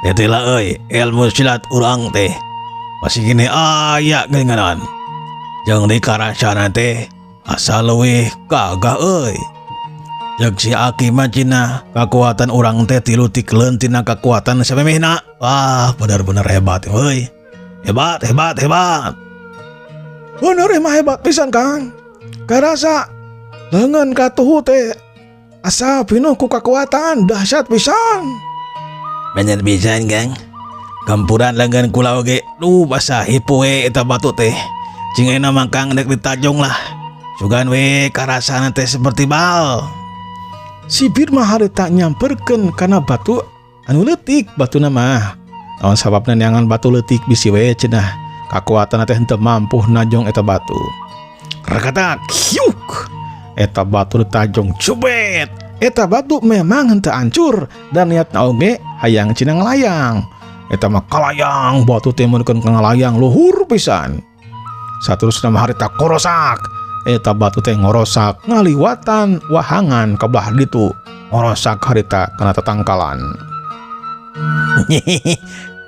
Tetela euy, ilmu silat urang teh masih gini aya geuningan. Jeung dikarasana teh asa leuwih gagah euy. Jeung si Aki mah cenah kakuatan urang teh tilu tikleun tina kakuatan samemehna. Wah, bener-bener hebat euy. Hebat, hebat, hebat. Bener emang hebat pisan, Kang. Karasa leungeun katuhu teh asa pinuh ku kakuatan dahsyat pisan. Bener pisan, Kang. Gempuran leungeun kula oge. Duh, basa hipu we eta batu teh. Cing ayeuna mah, Kang, dek ditajong lah. Sugan we karasana teh seperti bal. Si Birma harita nyamperkeun kana batu anu leutik batuna mah. Naon sababna neangan batu leutik, bisi we cenah kakuatan teh henteu mampu najong eta batu. Rakatak hiuk, eta batu ditajong, cubet. Eta batu memang henteu hancur dan niatna oge hayang cenah ngalayang. Eta mah kalayang batu teh, mun ngalayang luhur pisan. Saterusna mah harita korosak. Eta batu teh ngorosak ngaliwatan wahangan ka belah ditu, ngorosak harita kana tetangkalan.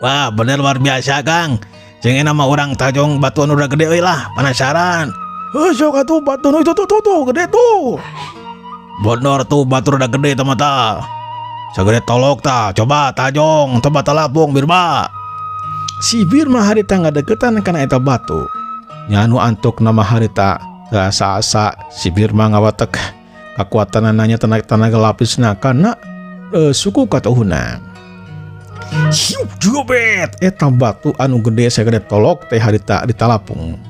Wah, bener luar biasa, Kang. Cing ayeuna mah urang tajong batu anu udah gede euy lah, penasaran. Heuh, sok atuh, batu nu itu tuh, tuh, tuh gede tuh. Bener tuh, batu udah gede tah mata. Segede tolok tah, coba tajong, coba talapung, Birma. Si Birma harita ngadeukeutan kana eta batu. Nya anu antuk nama harita teu asa-asa si Birma ngawatek kakuatanana tenaga, tenaga lapisna kana suku katuhuna. Hiup, jubet, eta batu anu gede segede tolok teh harita ditalapung.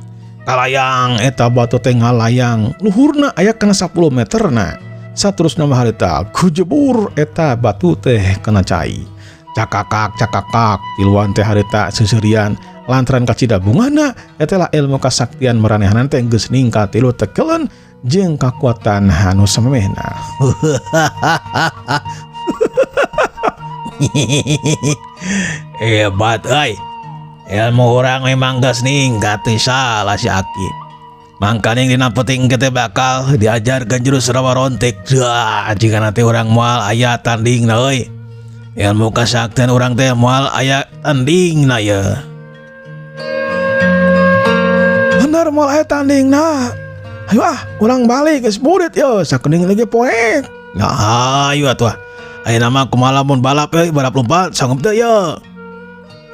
Kalayang eta batu teh, ngalayang luhurna aya kana 10 meter na. Saterusna mah harita kujebur eta batu teh kena cai. Cakakak cakakak, tiluan teh harita seuseurian lantaran kacida bungahna. Eta lah ilmu kasaktian maranehanana teh geus ningkat tilu tekelen jeung kakuatan anu samemehna. Hebat euy. Ilmu urang memang geus ningkat, teu salah si Aki. Mangkaning dina peuting kita bakal diajarkeun jurus rawa rontek. Dah, jika nanti urang moal aya tandingna euy. Ilmu kasaktian urang teh moal aya tandingna ye. Bener, moal aya tandingna. Ayo ah, urang balik, geus burit yo, sakening lagi poek. Nah, ayo atuh. Ayeuna mah kumaha lamun balap euy, balap lompat, sanggup teu ye?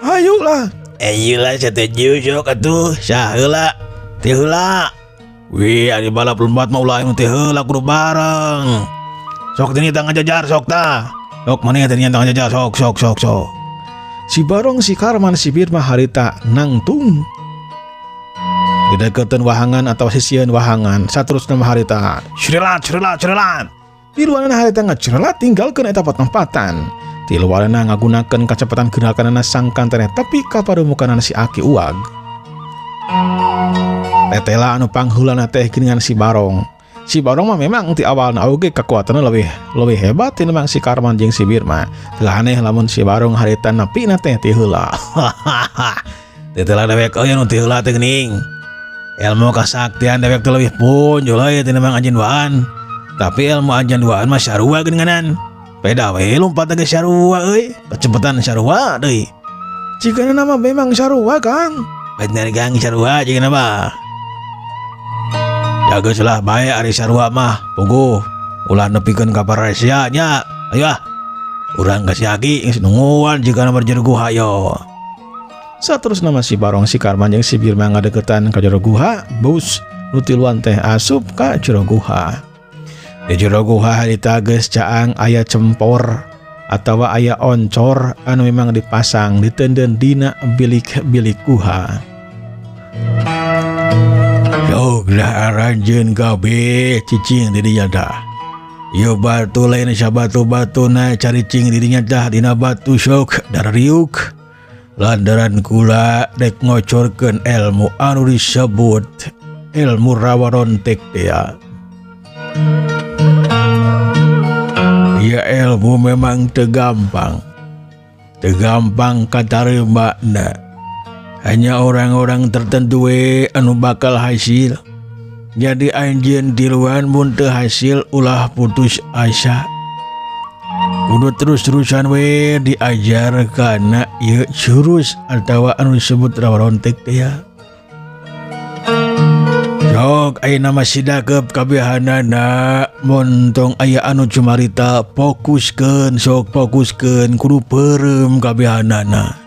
Ayo lah. Ayo lah, setuju, sok atuh. Sah heula. Teu heula. Wih, ari balap lompat mah ulah anu teu heula, kudu bareng. Sok tini tangan jajar sok tah. Sok maneh teh tangan jajar, sok sok sok sok. Si Barong, si Karman, si Birma harita nangtung dideketan wahangan atau sisieun wahangan. Saterusna mah harita Curilat, curilat, curilat. Tiluanana harita ngacerelat tinggalkeun eta patempatan. Tiluanana ngagunakeun kacepatan gerakanana sangkan teh tepi ka parumukanana si Aki Uwag. Tetela anu pangheulana teh geuningan si Barong. Si Barong mah memang ti awalna oge kekuatanna lebih lebih hebat tinimbang si Karman jeung si Birma. Teu aneh lamun si Barong harita nepina teh ti heula. Tetela dewek euy anu ti heula teh geuning. Ilmu kasaktian dewek teh leuwih punjul euy tinimbang anjeun duaan. Tapi ilmu anjeun duaan mah sarua geuninganan. Beda we lompat ge sarua euy, kecepatan sarua deui. Jika nama memang sarua, Kang. Bener, Kang, sarua jigana mah. Ya geus lah, bae ari sarua mah, puguh ulah nepikeun ka parasia nya. Ayo ah. Urang ka si Aki geus nungguan jigana mah jero guha yo. Saterusna mah si Barong, si Karman jeung si Birma ngadeukeutan ka jero guha, bus nu tiluan teh asup ka jero guha. Di jero guha harita geus caang aya cempor atawa aya oncor anu memang dipasang diteundeun dina bilik-bilik guha. Sok lah, aranjeun kabeh cicing di dinya tah. Ieu batu lain sabatu-batuna, caricing di dinya tah dina batu, sok darariuk. Lantaran kula dek ngocorkeun ilmu anu disebut ilmu rawa rontek teh ya. Ya, ilmu memang teu gampang. Teu gampang katarimana. Hanya orang-orang tertentu we anu bakal hasil. Jadi anjeun tiluan mun teu hasil ulah putus asa. Kudu terus-terusan we diajar kana ieu jurus atawa anu disebut rawarontek teh ya. Sok ayeuna mah sidakep kabehanana montong aya anu cumarita fokuskeun sok fokuskeun kudu peureum kabehanana.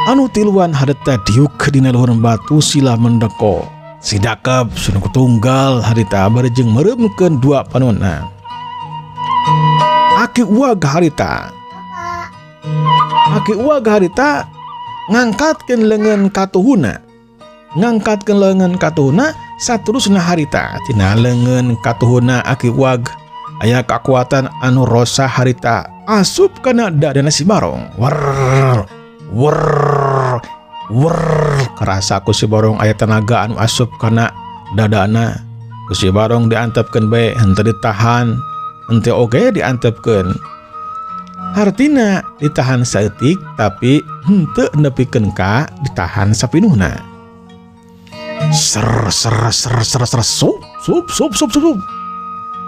Anu tiluan harita diuk dina luhur batu sila mendeko. Sidakep sunu tunggal harita bari jeung meureumkeun dua panonna. Aki uag harita. Aki uag harita ngangkatkeun leungeun katuhuna. Ngangkatkeun leungeun katuhuna saterusna harita tina leungeun katuhuna aki uag aya kakuatan anu rosa harita asup kana dadana si Barong. Wer wer wer karasa ku si Barong aya tenaga anu asup kana dadana. Ku si Barong diantepkeun bae henteu ditahan, henteu oge diantepkeun. Hartina ditahan saeutik tapi henteu nepikeun ka ditahan sapinuhna. Ser ser ser ser ser sup sup sup sup sup.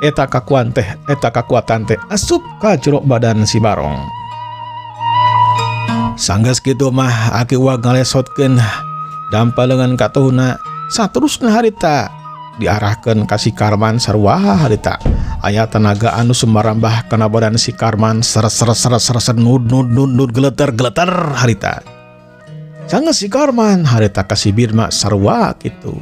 Eta kakuatan teh, eta kakuatan teh asup ka jero badan si Barong. Sanggeus kitu mah aki uag ngalesotkeun dampa leungeun katuhna saterusna harita diarahkeun ka si Karman sarua harita. Aya tenaga anu sumarambah kana badan si Karman ser ser ser ser ser nud nud nud nud geleter geleter harita. Sanggeus si Karman harita ka si Birma sarua kitu.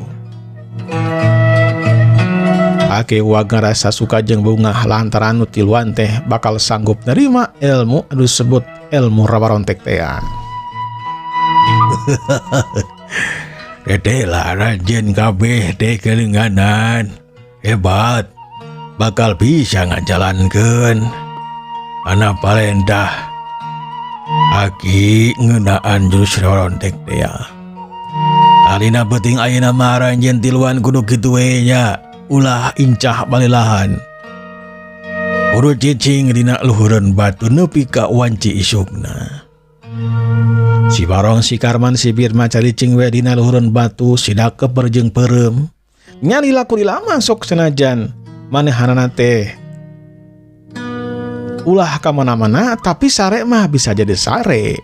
Aki uag ngarasa suka jeung bungah lantaran nu tiluan teh bakal sanggup nerima ilmu anu disebut ilmu rawarontek teh. Dede lah rajin kabeh teh kelenganan. Hebat. Bakal bisa ngajalankeun. Ana palendah aki ngeunaan jurus rawarontek teh. Alina penting ayeuna mah aranjeun tiluan kudu kitu we nya. Ulah incah balilahan. Kudu cicing dina luhureun batu nepi ka wanci isukna. Si Barong si Karman si Birma caricing we dina luhureun batu sidakep berjeng peureum. Nyali laku lama sok senajan manehanana teh ulah ka mana-mana tapi sare mah bisa jadi sare.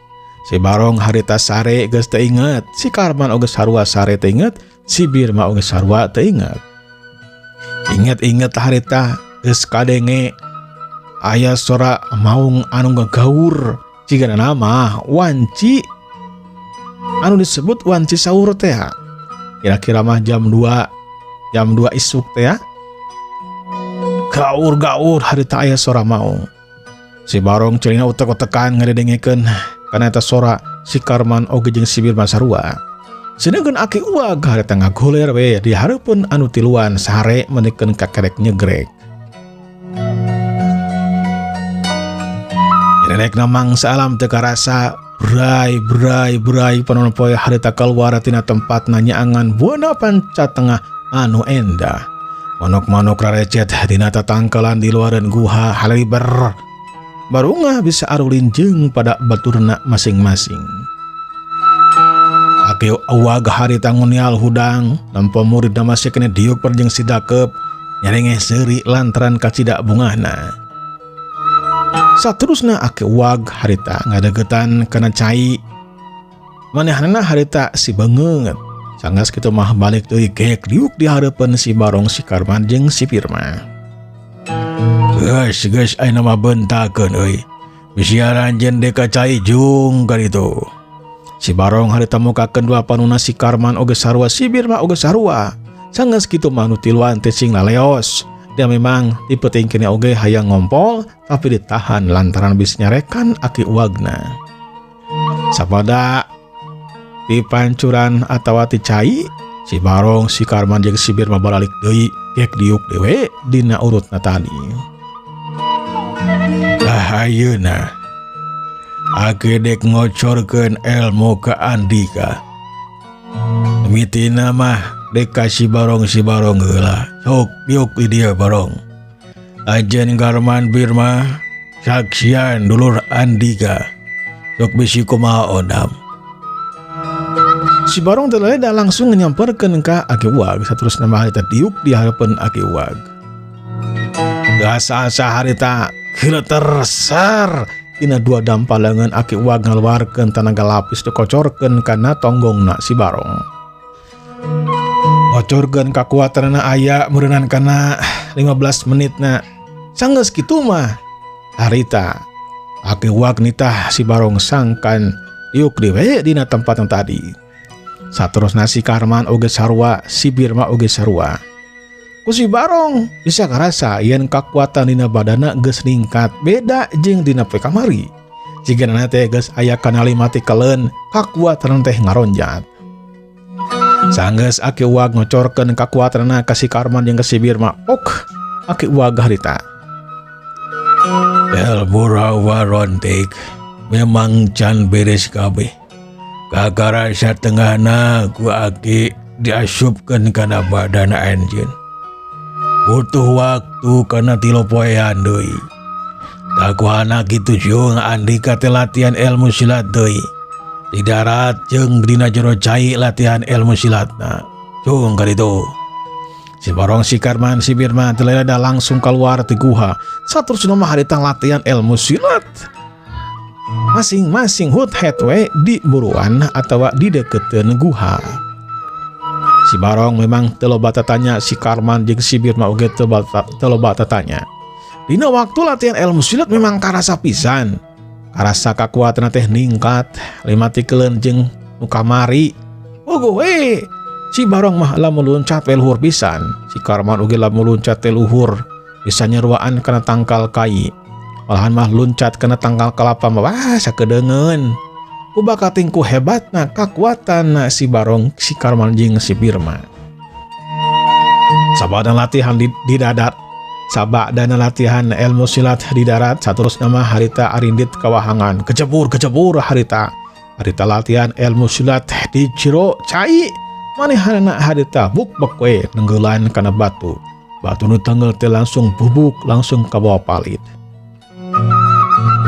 Si Barong harita sare geus teu inget, si Karman oge sarua sare teu inget, si Birma oge sarua teu inget. Inget-inget harita geus kadenge aya sora maung anu ngagaur jigana nama wanci anu disebut wanci sahur teh. Kira-kira mah jam 2 isuk teh. Gaur-gaur harita aya sora maung. Si Barong celina utek-utekan ngadedengekeun kana eta sora si Karman oge jeung si Birma sarua. Sedangkan aki uag harita ngagoler we di hareupeun anu tiluan sare menikeun kakerek nyegrek. Rek namang saalam teu karasa bray bray bray panon poe harita kaluar tina tempat nanyaangan buana panca tengah anu endah. Manuk-manuk rarecet dina tatangkalan di luaran guha halaliber. Barungah bisa arulin jeung pada baturna masing-masing. Aki uag harita ngunial hudang nampa murid masih kena diuk perjeng sidakep nyarengeh seuri lantaran kacida bungahna. Saterusna aki uag harita ngadegetan kana cai. Manehanna harita si banget. Sanggeus kitu mah balik deui gek diuk di hareupeun si Barong si Karman jeung si Pirma. Geus geus ayeuna mah bentakeun euy. Bisi aranjeun deka cai jung ka ditu. Si Barong harita mukakeun dua panuna si Karman oge sarua si Birma oge sarua. Sanggeus kitu mah nu tiluan teh sing laleos. Dia memang tipe tingkine oge hayang ngompol tapi ditahan lantaran bis nyarekan aki uagna. Sapada di pancuran atawa ti cai si Barong si Karman jeung si Birma baralik deui gek diuk dewe dina urutna tadi. Tah ayeuna aki dek ngocorkeun ilmu ka Andika. Mimitina mah dek ka si Barong si Barong heula. Sok diuk di dieu Barong. Ajen Karman Birma saksian dulur Andika. Sok bisi kumaha odam. Si Barong teh leda langsung nyamperkeun ka Aki Uag. Saterusna mah harita diuk di hareupeun Aki Uag. Asa-asa harita Kileter sar dina dua dampa leungeun Aki Uwag ngaluarkeun tanaga lapis dikocorkeun kana tonggongna si Barong. Ngocorkeun kakuatanna aya meureunan kana 15 menitna. Sanggeus kitu mah harita Aki Uwag nitah si Barong sangkan diuk dewe dina tempat yang tadi. Saterusna si Karman oge sarua, si Birma oge sarua. Ku si Barong bisa karasa yen kakuatan dina badana geus ningkat beda jeung dina poe kamari. Jigana teh geus aya kana lima tikeleun kakuatan teh ngaronjat. Sanggeus Aki Uwag ngocorkeun kakuatanna ka si Karman jeung ka si Birma. Ok, Aki Uwag harita. Ilmu rawa rontek memang can beres kabeh. Kakara satengahna ku Aki diasupkeun kana badana anjeun. Butuh waktu kana 3 poean deui. Dakuhana kitu jeung andika teh latihan ilmu silat deui. Di darat jeung dina jero cai latihan ilmu silatna. Cung ka ditu. Si Barong, si Karman, si Birma teu leda langsung keluar ti guha. Saterusna mah harita latihan ilmu silat. Masing-masing hut het we di buruan atawa di deketeun guha. Si Barong memang teu loba tatanya, si Karman jeung si Birma oge teu loba tatanya. Dina waktu latihan ilmu silat memang karasa pisan. Karasa kakuatan teh ningkat, lima tikeleun jeung nu kamari. Ogo we, si Barong mah lamun luncat we luhur pisan. Si Karman oge lamun luncat teh luhur, bisa nyeruaan kana tangkal kai. Malahan mah luncat kana tangkal kelapa mah wah sakedeungeun. Ku bakating ku hebatna kakuatan si Barong, si Karman jeung si Birma. Sabada latihan di darat, sabadana latihan ilmu silat di darat, saterusna mah harita arindit kawahangan, kecebur kecebur harita. Harita latihan ilmu silat di jero cai, manehanana harita buk bek we nenggelan kana batu. Batu nu tenggel teh langsung bubuk, langsung kabawa palit.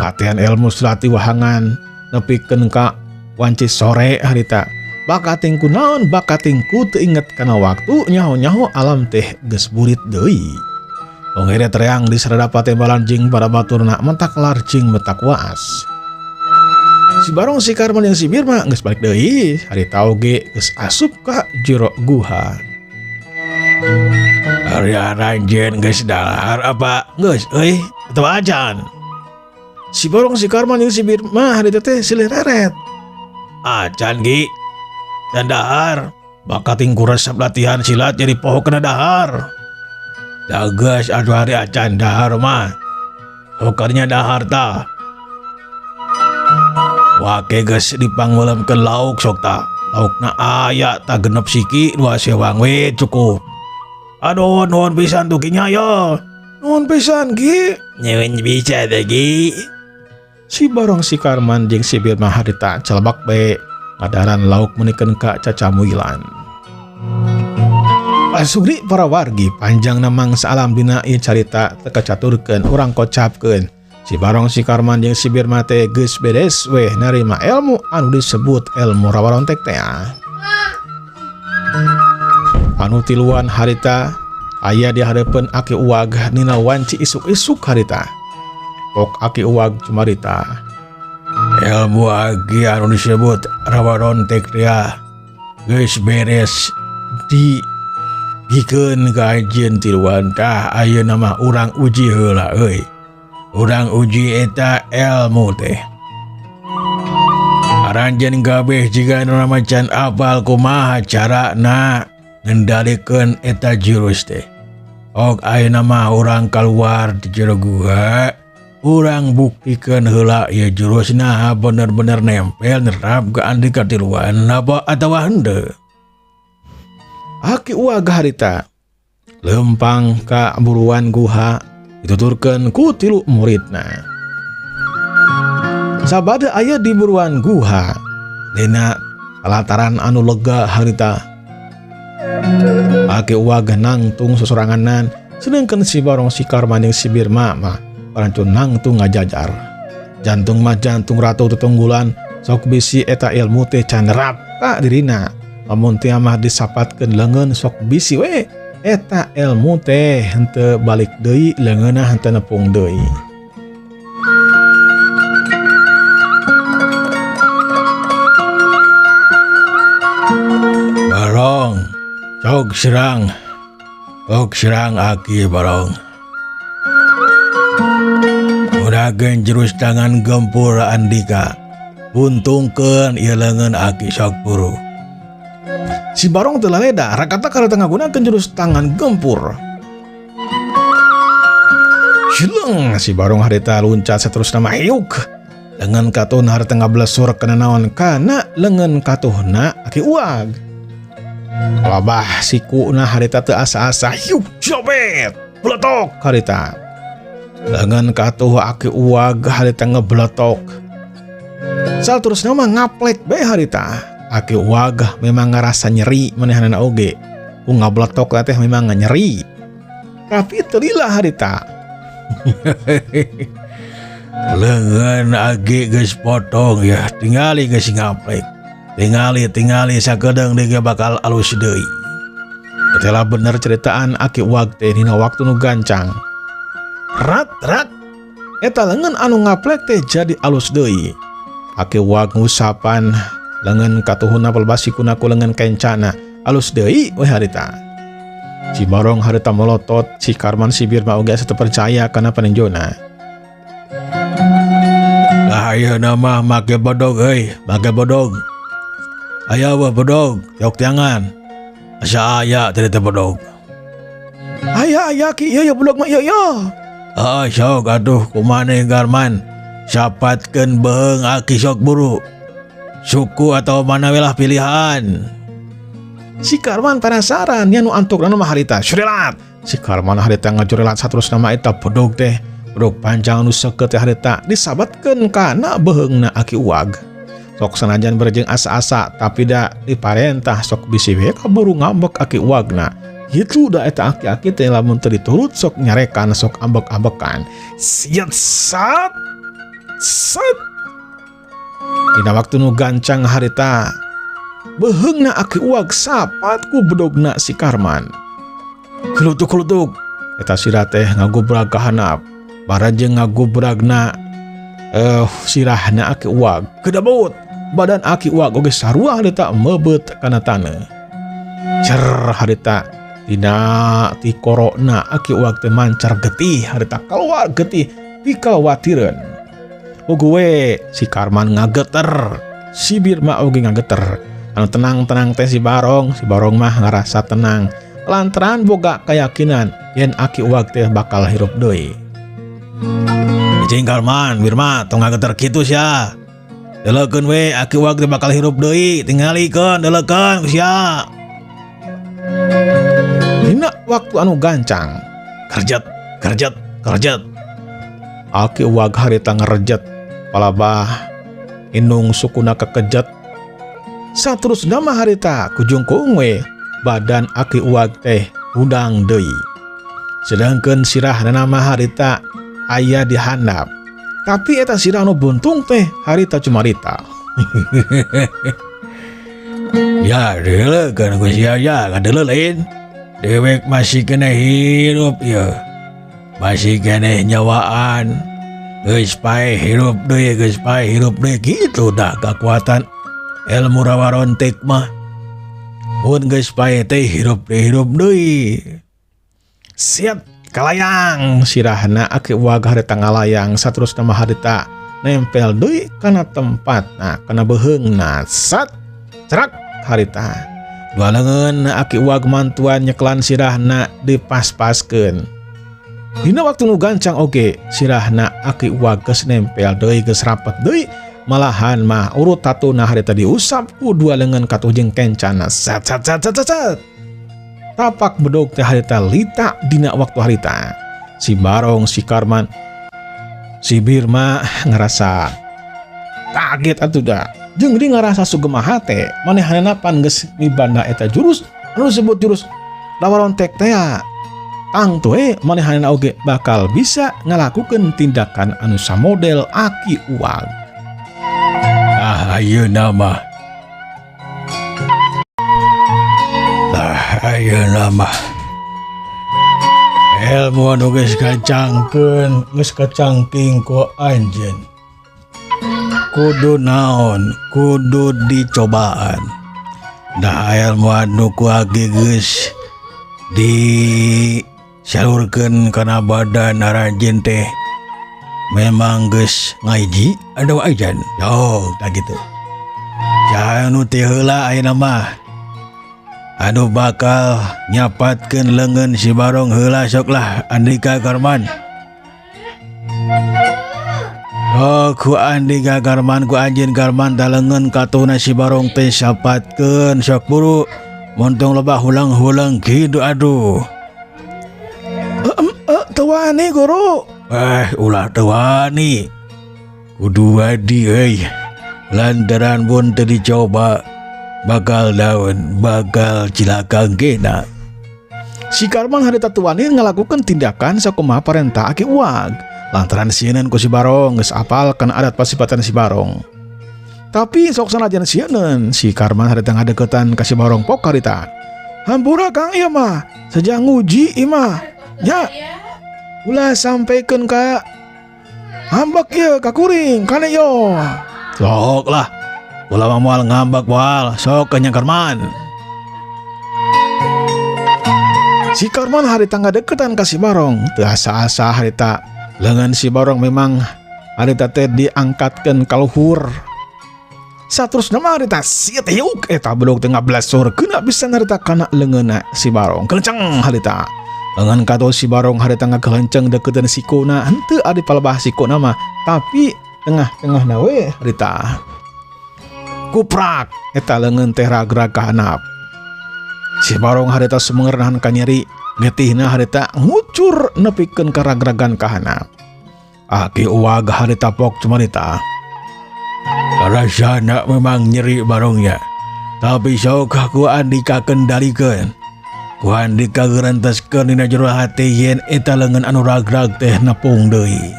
Latihan ilmu silat di wahangan nepikeun ka wanci sore harita. Bakating ku naon, bakating ku teu inget kana waktu, nyaho-nyaho alam teh geus burit deui. Ongere tereang di sarada patembalan jeung para baturna mentak larjing mentak waas. Si Barong, si Karman jeung si Birma geus balik deui, harita oge geus asup ka jero guha. Ari aranjeun geus dahar apa geus euy atawa acan? Si Barong, si Karman jeung si Birma harita teh silih reret. Acan gi dan dahar, bakating ku resep latihan silat jadi poho kena dahar. Dagas atuh hari acan dahar mah. Hokarnya dahar ta. Wake geus dipangmeuleumkeun lauk sok ta. Laukna aya ta 6 siki 2 sewang we cukup. Aduh nuhun pisan tuh ki nya yo. Nuhun pisan ki. Nyeuin bisa teh ki. Si Barong, si Karman jeung si Birma harita celebak bae ngadaran lauk meunikeun ka cacamuilan. Pasugri para wargi panjang namang saalam dina ieu carita teu kacaturkeun urang kocapkeun. Si Barong, si Karman jeung si Birma teh geus beres weh narima ilmu anu disebut ilmu rawarontek teh. Anu tiluan harita aya di hareupeun Aki Uwag nina wanci isuk-isuk harita. Pok Aki Uwag cumarita. Ilmu aki anu disebut rawarontek teh geus beres di bikeun ka anjeun tiluan tah ayeuna mah urang uji heula euy. Urang uji eta ilmu teh. Aranjeun kabeh jiga nu macan apal kumaha carana ngendalikeun eta jurus teh. Ok ayeuna mah urang kaluar ti jero guha, urang buktikeun heula ieu jurusna bener-bener nempel nerap ka andika tiluan apa atawa henteu. Aki Uwag harita lempang ka buruan guha dituturkeun ku tilu muridna. Sabada aya di buruan guha dina lataran anu lega harita. Aki Uwag nangtung sosoranganan sedengkeun si Barong, si Karman jeung si Birma mah parancun nangtung ngajajar. Jantung mah jantung ratu tetunggulan sok bisi eta ilmu teh can nerap ka dirina. Lamun teh mah disapatkeun leungeun sok bisi we eta ilmu teh henteu balik deui leungeunna henteu nepung deui. Sok serang. Sok serang Aki Barong. Gunakeun jurus tangan gempur Andika. Buntungkeun ieu leungeun Aki sok buru. Si Barong teu laleda, rakatak harita ngagunakeun jurus tangan gempur. Sileng si Barong harita luncat saterusna mah hiuk. Lengan katuhna harita ngablesur kana naon kana lengan katuhna Aki Uwag. Labah sikuna harita teu asa-asa hiuk jobet bletok harita. Lengan katuh Aki Uwag harita ngebletok. Saterusna mah ngaplek bae harita. Aki Uwag memang ngarasa nyeri manehanana oge. Ku ngabletok teh memang nyeri. Tapi teu lila harita. Lengan Aki geus potong ya, tingali geus ngaplek. Tingali sakedeung deui bakal alus deui. Eta bener ceritaan Aki Uwag teh dina waktu nu gancang. Rat rat eta lengan anu ngaplek teh jadi alus deui. Aki Uwag ngusapan lengan katuhuna pelbasi kuna ku lengan kencana alus deui we harita. Si Barong harita melotot, si Karman si Birma oge asa teu percaya kana paninjona. Lah ayeuna mah make bodog euy, make bodog. Aya weh bodog, yok tiangan. Asa aya teh teh bodog. Aya aya ki ieu bodog mah ieu ieu. Ah sok atuh kumaha Garman. Sapatkeun beheung Aki sok buru. Suku atau mana we lah pilihan. Si Karman penasaran nya nu antukna mah harita. Surelat. Si Karman harita ngajurelat saterusna mah eta bodog teh. Bodog panjang nu seukeut teh harita disabatkeun kana beheungna Aki Uwag. Sok sanajan berjeng asa-asa tapi da diparentah sok bisi we kaburu ngambek Aki Uwagna. Gitu da eta aki-aki teh lamun teu diturut sok nyarekan sok ambek-ambekan. Siat sat sat. Dina waktu nu gancang harita beheungna Aki Uwag sapat ku bedogna si Karman. Kelutuk-kelutuk eta sirah teh ngagubrag ka handap. Barajeng ngagubragna sirahna Aki Uwag kedabut badan Aki Uwag oge sarua harita mebeut kana taneuh. Cer harita dina tikorona Aki Uwag teh mancar getih harita keluar getih pikawatireun. Oge si Karman ngageter, si Birma oge ngageter. Anu tenang-tenang teh si Barong mah ngarasa tenang lantaran boga keyakinan yen Aki Uwag teh bakal hirup deui. Cing Karman, Birma tong ngageter kitu sia. Deleukeun we Aki Uwag teh bakal hirup deui, tingalikeun deleukeun sia. Dina waktu anu gancang, kerjet kerjet kerjet. Aki Uwag harita ngerejet, palabah indung sukuna kekejet. Saterusna mah harita kujungkung we badan Aki Uwag teh hudang deui. Sedangkeun sirahna mah harita aya di handap. Tapi eta sirah nu buntung teh harita cumarita. Ya deuleukeun ku sia ya kadeuleu lain. Dewek masih kena hirup ieu. Masih kena nyawaan. Geus paeh hirup deui, geus paeh hirup deui kitu dah kekuatan ilmu rawarontek mah. Mun geus paeh teh hirup deui. Siap kalayang sirahna Aki Uwag harita ngalayang saterusna mah harita nempel deui kana tempatna kana beheungna sat cerak harita. Dua leungeun Aki Uwag mantuan nyeklan sirahna dipas-paskeun. Dina waktu nu gancang oge sirahna Aki Uwag geus nempel deui geus rapet deui malahan mah urut tatuna harita diusap ku dua leungeun katuh jeung kencana sat sat sat sat sat. Tapak bedog teh harita lita dina waktu harita. Si Barong, si Karman, si Birma ngerasa kaget atuh da. Jeung di ngerasa sugema hate, manehanna pan geus mibanda eta jurus anu disebut jurus rawarontek teh. Tangtu we manehanna oge bakal bisa ngalakukeun tindakan anu samodel Aki Uwag. Ah ayeuna mah. Ayeuna mah ilmu anu geus kacangkeun, geus kacangking ku anjeun. Kudu naon, kudu dicobaan. Da ilmu anu ku agi geus disalurkeun kana badan aranjeun teh memang geus ngaiji adawa ajan. Oh, tah kitu. Saha nu teu heula ayeuna mah anu bakal nyapatkeun leungeun si Barong heula sok lah Andika Karman. Oh, ku Andika Karman ku anjeun Karman tah leungeun katuhna si Barong teh sapatkeun sok buru montong loba hulang-hulang kitu aduh. Teu wani guru. Ulah teu wani. Kudu wani euy. Lantaran mun teu dicoba bakal daun bakal cilaka engkena. Si Karman harita teu wani ngalakukeun tindakan sakumaha parentah Aki Uwag. Lantaran sieun ku si Barong geus apal kana adat pasipatan si Barong. Tapi sok sanajan sieun si Karman harita ngadeukeutan ka si Barong pok harita. Hampura Kang ieu mah, sejak nguji ieu mah. Nya. Ulah sampaikan ka hambak ieu ka kuring kane yo. Sok lah. Ulah mah moal ngambek moal, sok ka nya Karman. Si Karman harita ngadeukeutan ka si Barong, teu asa-asa harita leungeun si Barong memang harita teh diangkatkeun ka luhur. Saterusna mah harita sia teh yuk eta bedog teh ngablasur keuna pisan harita kana leungeunna si Barong. Kelenceng harita. Leungeun katuh si Barong harita ngagelenceng deukeuteun sikuna, henteu ari palebah sikuna mah, tapi tengah-tengahna we harita. Kuprak eta leungeun teh ragrag ka handap. Si Barong harita sumenger nahan kanyeri, getihna harita ngucur nepikeun ka ragragan ka handap. Aki Uwag harita pok cumarita. Rasana memang nyeri barongnya, tapi sok ku Andika kendalikeun. Ku Andika gerenteskeun dina jero hati yen eta leungeun anu ragrag teh nepung deui.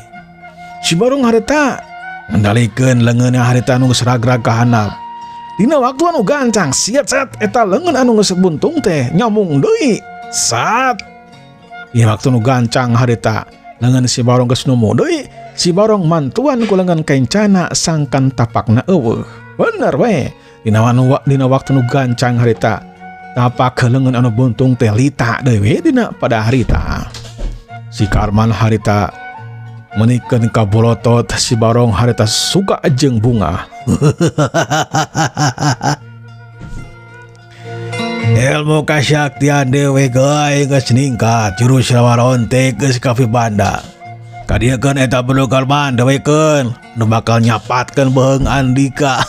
Si Barong harita ngendalikeun leungeunna harita anu geus ragrag ka handap. Dina waktu anu gancang siat set eta leungeun anu geus buntung teh nyamung deui. Sat. Dina waktu anu gancang harita leungeun si Barong geus numu deui. Si Barong mantuan ku leungeun kencana sangkan tapakna eueuh. Bener we. Dina waktu nu gancang harita tapak leungeun anu buntung teh lita deui we dina pada harita. Si Karman harita menikeun ka bolotot si Barong harita suka jeung bunga. Ilmu kasaktian dewe geus geus ningkat jurus lawaron teh geus kafi banda. Kadieukeun eta bedog Karman dewekeun nu bakal nyapatkeun beuheung Andika.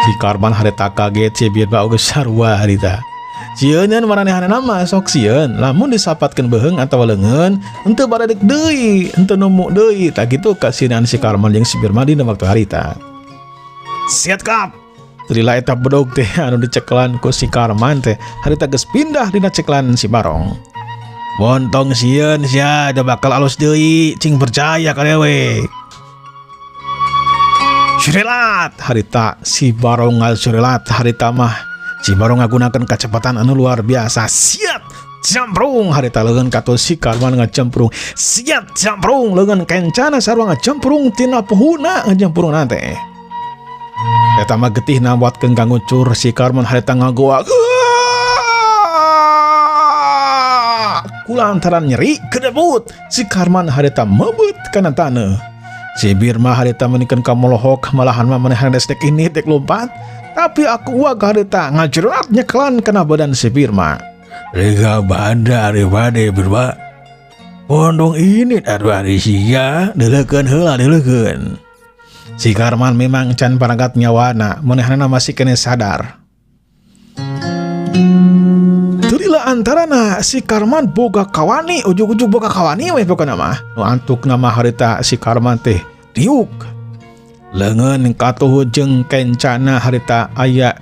Si Karman harita kaget si Birba oge sarua harita. Sieun maranehanna mah sok sieun lamun disapatkeun beuheung atawa leungeun henteu baredik deui, henteu nemu deui. Tah kitu kasinan si Karman jeung si Birma dina waktu harita. Siat kap. Lila eta bedog teh anu dicekelan ku si Karman teh harita geus pindah dina cekelan si Barong. Montong sieun sia da bakal alus deui, cing percaya ka dewe. Surelat harita si Barong ngasurelat harita mah. Si Barong ngagunakeun kecepatan anu luar biasa. Siat jamprung harita leungeun katuh si Karman ngajemprung. Siat jamprung leungeun kencana sarua ngajemprung tina puhuna ngajemprung teh. Eta mah getihna buatkeun ka ngucur si Karman harita ngagoa. Kulantaran nyeri kedebut si Karman harita mebet kana taneuh. Si Birma harita menikeun ka molohok malahan mah manehna desek ini dek lompat. Tapi aku wag harita ngajerat nyekelan kana badan si Birma. Rega banda ari bade Birma. Pondong ini aduh ari sia deuleukeun heula deuleukeun. Si Karman memang can paragat nyawana, manehna masih kene sadar. Teu antarana si Karman boga kawani, ujug-ujug boga kawani we pokona mah. Nu antukna mah harita si Karman teh diuk. Leungeun katuhu jeung kencana harita aya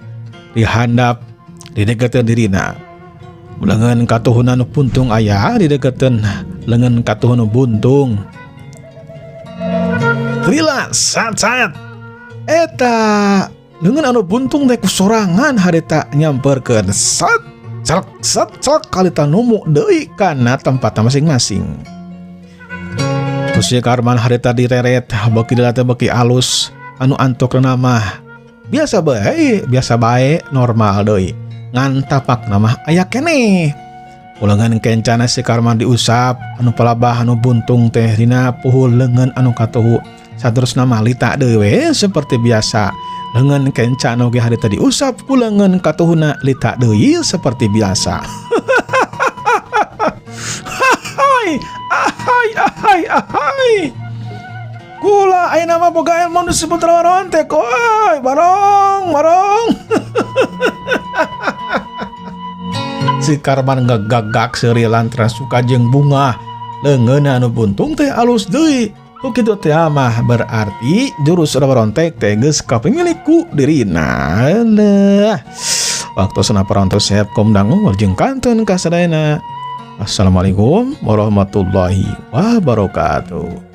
di handap di deketeun dirina. Leungeun katuhuna nu puntung aya di deketeun leungeun katuhu nu buntung. Lila sat-sat eta leungeun anu buntung teh kusorangan harita nyamperkeun sat celek sat celek kalita numu deui kana tempatna masing-masing. Terus si Karman harita direret beuki dilatih beuki alus. Anu antokna mah biasa bae, biasa bae, normal deui. Ngan tapakna mah aya keneh. Ku leungeun kencana si Karman diusap anu palabah anu buntung teh dina puhul leungeun anu katuhu. Saterusna mah lita deui we seperti biasa. Leungeun kencana oge harita diusap ku leungeun katuhuna lita deui seperti biasa. Ahai, ahai, ahai, ahai. Kula ayeuna mah boga ilmu nu disebut rawarontek, oi, barong, barong. Si Karman ngagagak seuri lantaran suka jeung bunga. Leungeunna anu buntung teh alus deui. Ku kitu teh mah berarti jurus rawarontek teh geus kapimilik ku dirina. Alah. Waktosna parantos seep kom dangu jeung kantun ka sadayana. Assalamualaikum warahmatullahi wabarakatuh.